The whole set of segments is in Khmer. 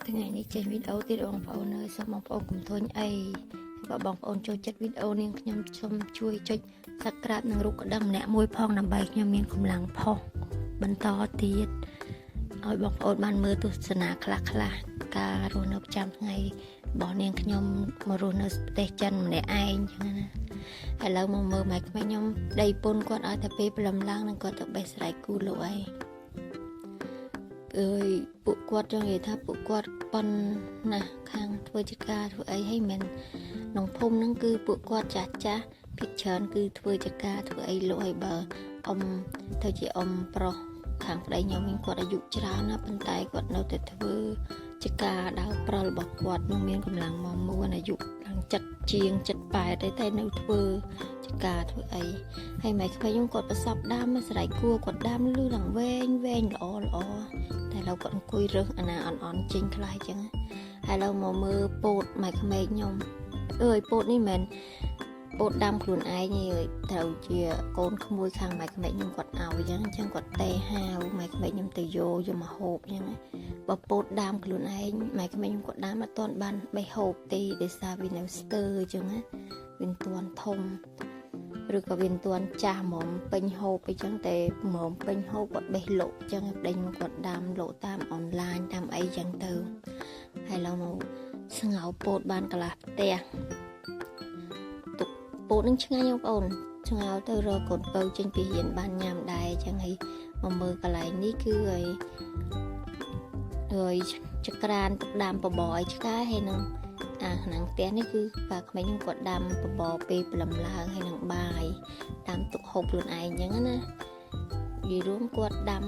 ថ្ងៃនេះចេញវីដេអូទៀតបងប្អូនអើយសូមបងប្អូនកុំធុញអីបើបងប្អូនចូលចិត្តវីដេអូនាងខ្ញុំសូមជួយចុច Subscribe និងរូបកណ្ដឹងម្នាក់មួយផងដើម្បីខ្ញុំមានកម្លាំងផុសបន្តទៀតឲ្យបងប្អូនបានមើលទស្សនាខ្លះខ្លះៗការរស់នៅប្រចាំថ្ងៃរបស់នាងខ្ញុំមករស់នៅប្រទេសចិនម្នាក់ឯងចឹងណាឥឡូវមកមើលម៉ែក្មេងខ្ញុំដីពុនគាត់ឲ្យតែពេលព្រលឹមឡើងនឹងគាត់ទៅបេះស្រែកគូលក់ឯង អើយពួកគាត់ចង់និយាយថាពួកគាត់ប៉ុនណាស់ខាងធ្វើជាការធ្វើអីហើយមិនក្នុងភូមិហ្នឹងគឺពួកគាត់ចាស់ចាស់ភិកច្រើនគឺធ្វើជាការធ្វើអីលក់ឲ្យបើអ៊ំទៅជាអ៊ំប្រុសខាងប្តីខ្ញុំវិញគាត់អាយុច្រើនណាស់ប៉ុន្តែគាត់នៅតែធ្វើជាការដើរប្រល់របស់គាត់នឹងមានកម្លាំងមមួនអាយុឡើងចិត្តជាងចិត្តប៉ែតតែនៅធ្វើជាការធ្វើអីហើយម៉ែក្មេងខ្ញុំគាត់ប្រសពដាំស្រ័យគួរគាត់ដាំលឺឡើងវែងវែងល្អល្អ តែឡូវគាត់អង្គុយរើសអាណាអន់អន់ចេញខ្លះអញ្ចឹងហើយឡូវមកមើលពោតម៉ែក្មេកខ្ញុំអើយពោតនេះមិនមែនពោតដាំខ្លួនឯងទេអើយត្រូវជាកូនក្មួយខាងម៉ែក្មេកខ្ញុំគាត់ឲ្យអញ្ចឹងអញ្ចឹងគាត់តេហាវម៉ែក្មេកខ្ញុំទៅយកយកមកហូបអញ្ចឹងបើពោតដាំខ្លួនឯងម៉ែក្មេកខ្ញុំគាត់ដាំអត់ទាន់បានបេះហូបទេដោយសារវានៅស្ទើអញ្ចឹងណាវាមិនទាន់ធំ ឬក៏វាមិនទាន់ចាស់ហ្មងពេញហូបអីចឹងតែហ្មងពេញហូបគាត់បេះលក់ចឹងប្តីមកគាត់ដាំលក់តាមអនឡាញតាមអីចឹងទៅហើយឡើងមកស្ងោរពោតបានកន្លះផ្ទះទុកពោតនឹងឆ្ងាញ់បងប្អូនស្ងោរទៅរកកូនពៅចេញពីរៀនបានញ៉ាំដែរចឹងហើយមកមើលកន្លែងនេះគឺហើយហើយចក្រានទុកដាំបបរឲ្យឆ្កែហើយនឹងអាក្នុងផ្ទះនេះគឺប៉ាក្មេងខ្ញុំគាត់ដាំបបរពេលព្រលឹមឡើងហើយនឹងបាយដាំទុកហូបខ្លួនឯងអញ្ចឹងណានិយាយរួមគាត់ដាំ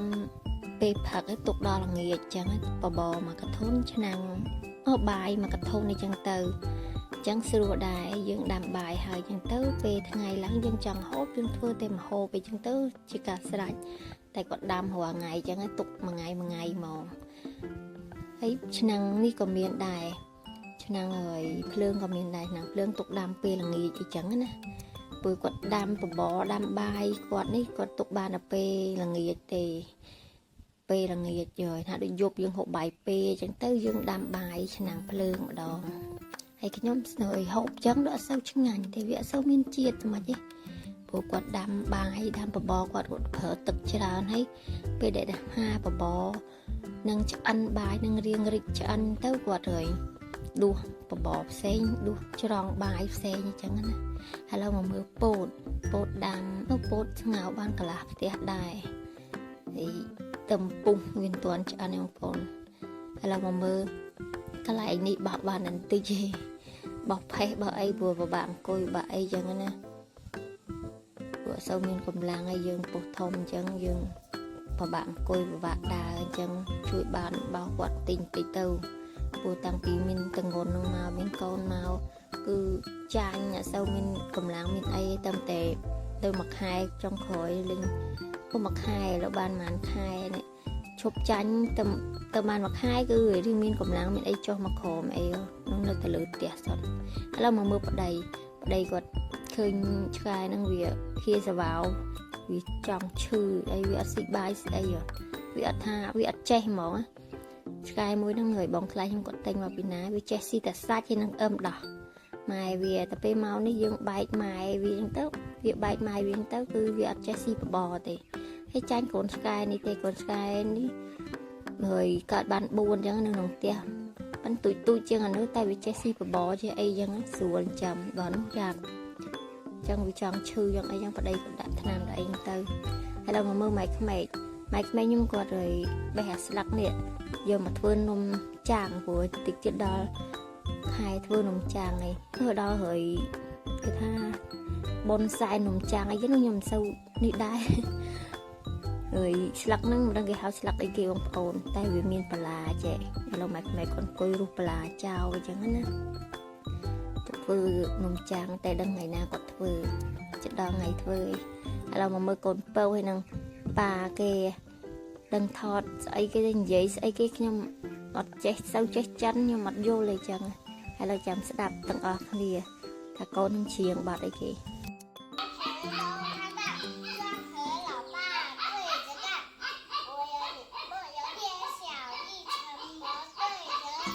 ពេលផឹកឲ្យទុកដល់ល្ងាចអញ្ចឹងបបរមួយកធុនឆ្នាំងអូបាយមួយកធុនអញ្ចឹងទៅអញ្ចឹងស្រួលដែរយើងដាំបាយហើយអញ្ចឹងទៅពេលថ្ងៃឡើងយើងចង់ហូបយើងធ្វើតែម្ហូបអីចឹងទៅជាការស្រេចតែគាត់ដាំរាល់ថ្ងៃអញ្ចឹងទុកមួយថ្ងៃមួយថ្ងៃហ្មងហើយឆ្នាំងនេះក៏មានដែរ ឆ្នាំងហើយភ្លើងក៏មានដែរឆ្នាំងភ្លើងទុកដាំពេលល្ងាចអីចឹងណាព្រោះគាត់ដាំបបរដាំបាយគាត់នេះគាត់ទុកបានតែពេលល្ងាចទេពេលល្ងាចយថាដូចយប់យើងហូបបាយពេលអញ្ចឹងទៅយើងដាំបាយឆ្នាំងភ្លើងម្ដងហើយខ្ញុំស្នើឲ្យហូបចឹងដល់អត់សូវឆ្ងាញ់ទេវាអត់សូវមានជាតិហ្មងទេព្រោះគាត់ដាំបាយដាំបបរគាត់គាត់ប្រើទឹកច្រើនហើយពេលដែលហាបបរនឹងឆ្អិនបាយនឹងរៀងរិចឆ្អិនទៅគាត់ហើយ ដួសបបរផ្សេងដួសច្រងបាយផ្សេងអញ្ចឹងណាឥឡូវមកមើលពោតពោតដាំនោះពោតស្ងោរបានកន្លះផ្ទះដែរហើយទំពុះវាមិនទាន់ឆ្អិនទេបងប្អូនឥឡូវមកមើលកន្លែងនេះបោះបានបន្តិចទេបោះផេះបោះអីព្រោះពិបាកអង្គុយពិបាកអីចឹងណាព្រោះអត់សូវមានកម្លាំងហើយយើងពុះធំអញ្ចឹងយើងពិបាកអង្គុយពិបាកដើរអញ្ចឹងជួយបានបោះគាត់តិចតិចទៅ ព្រោះតាំងពីមានតងន់នឹងមកមានកូនមកគឺចាញ់អត់សូវមានកម្លាំងមានអីតាមតែទៅមួយខែចុងក្រោយលេងពុំមួយខែឥឡូវបានប្រហែលខែនេះឈប់ចាញ់ទៅទៅបានមួយខែគឺរៀងមានកម្លាំងមានអីចុះមកក្រោមអីនោះនៅទៅលើផ្ទះសុទ្ធឥឡូវមកមើលប្តីប្តីគាត់ឃើញឆ្កែហ្នឹងវាហៀសវោវាចង់ឈឺអីវាអត់ស៊ីបាយស្អីវាអត់ថាវាអត់ចេះហ្មងណា ឆ្កែមួយហ្នឹងហើយបងថ្លៃខ្ញុំគាត់ទិញមកពីណាវាចេះស៊ីតែសាច់ហើយនឹងអឹមដោះម៉ែវាតែពេលមកនេះយើងបែកម៉ែវាអញ្ចឹងទៅវាបែកម៉ែវាអញ្ចឹងទៅគឺវាអត់ចេះស៊ីបបរទេហើយចាញ់កូនឆ្កែនេះទេកូនឆ្កែនេះហើយកើតបាន4អញ្ចឹងនៅក្នុងផ្ទះប៉ិនទូចទូចជាងអានោះតែវាចេះស៊ីបបរចេះអីអញ្ចឹងស្រួលចាំដល់នោះយ៉ាប់អញ្ចឹងវាចង់ឈឺយ៉ាងអីចឹងប្តីក៏ដាក់ថ្នាំដាក់អីទៅហើយដល់មកមើលម៉ែក្មេកម៉ែក្មេកខ្ញុំគាត់ហើយបេះអាស្លឹកនេះ យកមកធ្វើនំចាងព្រោះតិចទៀតដល់ខែធ្វើនំចាងឯងធ្វើដល់ហើយគេថាបុនសែននំចាងអីហ្នឹងខ្ញុំមិនសូវនេះដែរហើយស្លឹកហ្នឹងមិនដឹងគេហៅស្លឹកអីគេបងប្អូនតែវាមានបន្លាចេះឥឡូវម៉ែក្មេកគាត់អង្គុយរុះបន្លាចោលអញ្ចឹងណាទៅធ្វើនំចាងតែដឹងថ្ងៃណាគាត់ធ្វើចិត្តដល់ថ្ងៃធ្វើឯងឥឡូវមកមើលកូនពៅហើយនឹងប៉ាគេ ដឹងថតស្អីគេនិយាយស្អីគេខ្ញុំអត់ចេះសូវចេះចិនខ្ញុំអត់យល់ទេចឹងឥឡូវចាំស្ដាប់ទាំងអស់គ្នាថាកូននឹងច្រៀងបាត់អីគេ 他在专和老爸对着干，我有点我有点小，一成魔对着干。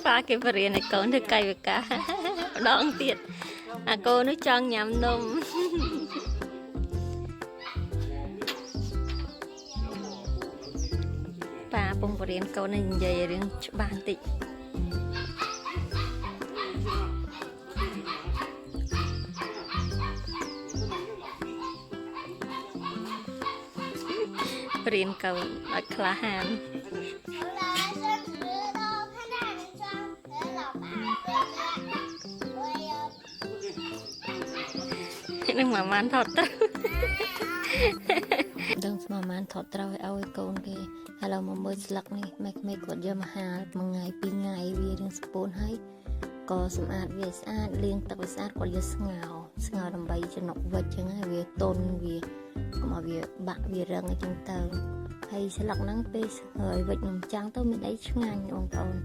ប៉ាគេបរៀនឲ្យកូនធ្វើកាយវិការម្ដងទៀតអាកូននោះចង់ញ៉ាំនំ ប៉ាពងបរៀនកូនឲ្យនិយាយរឿងច្បាស់បន្តិច បរៀនកូនឲ្យក្លាហាន 头来伸直头，看大人装和老爸对着，我有 នឹងម៉ាម៉ានថតត្រូវដឹងស្មាម៉ានថតត្រូវឲ្យឲ្យកូនគេឥឡូវមកមើលស្លឹកនេះម៉េចម៉េចគាត់យកមកហាលមួយថ្ងៃពីរថ្ងៃវារឿងស្ពូនហើយក៏សម្អាតវាស្អាតលាងទឹកវាស្អាតគាត់យកស្ងោរស្ងោរដើម្បីចំណុកវិចចឹងហើយវាទន់វាកុំឲ្យវាបាក់វារឹងអញ្ចឹងទៅហើយស្លឹកហ្នឹងពេលហើយវិចនំចាំងទៅមានអីឆ្ងាញ់បងប្អូន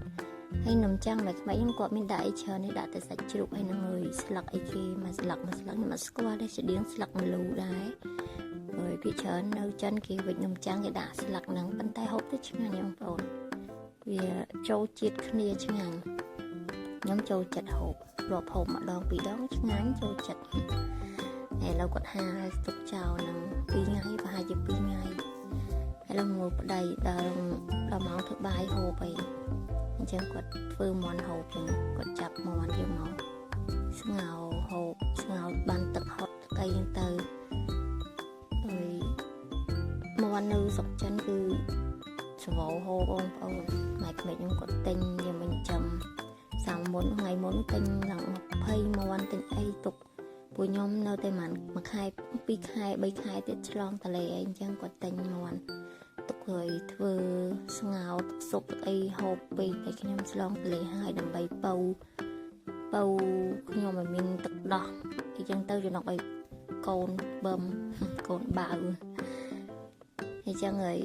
ហើយនំចាំងម៉េចម៉េចហ្នឹងគាត់មានដាក់អីច្រើននេះដាក់តែសាច់ជ្រូកហើយនឹងហើយស្លឹកអីគេមួយស្លឹកមួយស្លឹកខ្ញុំអត់ស្គាល់ទេស្តៀងស្លឹកម្លូដែរហើយពីច្រើននៅចិនគេវិចនំចាំងគេដាក់ស្លឹកហ្នឹងប៉ុន្តែហូបទៅឆ្ងាញ់បងប្អូនវាចូលជាតិគ្នាឆ្ងាញ់ខ្ញុំចូលចិត្តហូបរាប់ហូបម្ដងពីរដងឆ្ងាញ់ចូលចិត្តហើយឥឡូវគាត់ហាលទុកចោលហ្នឹង2ថ្ងៃប្រហែលជា2ថ្ងៃឥឡូវងើបប្តីដល់ដល់ម៉ោងធ្វើបាយហូបអីអញ្ចឹងគាត់ធ្វើមន់ហូបចឹងគាត់ចាប់មន់យកមកស្ងោរហូបស្ងោរបានទឹកហុតកីចឹងទៅហើយមន់នៅស្រុកចិនគឺស្វោហូបបងប្អូនម៉ែក្មេកខ្ញុំគាត់ទិញយកមកចិញ្ចឹមសាមុនថ្ងៃមុនទិញឡើង20មន់ទិញអីទុកពួកខ្ញុំនៅតែប្រហែលមួយខែពីរខែបីខែទៀតឆ្លងតលេអីអញ្ចឹងគាត់ទិញមន់ទុកហើយធ្វើស្ងោរទឹកស៊ុបទឹកអីហូបពេកតែខ្ញុំឆ្លងតលេហើយដើម្បីពៅពៅខ្ញុំឲ្យមានទឹកដោះអញ្ចឹងទៅចំណុកឲ្យកូនបឹមកូនបាវអញ្ចឹងហើយ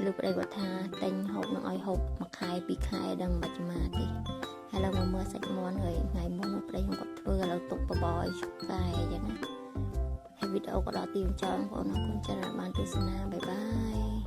លោកប្តីគាត់ថាទិញហូបនឹងឲ្យហូបមួយខែពីរខែដឹងមិនបាច់មកទេឥឡូវមកមើលសាច់មាន់ហើយថ្ងៃមុនប្តីខ្ញុំគាត់ធ្វើឥឡូវទុកបបរឲ្យឆ្កែអញ្ចឹងណាហើយវីដេអូក៏ដល់ទីបញ្ចប់បងប្អូនអរគុណច្រើនបានទស្សនាbye bye.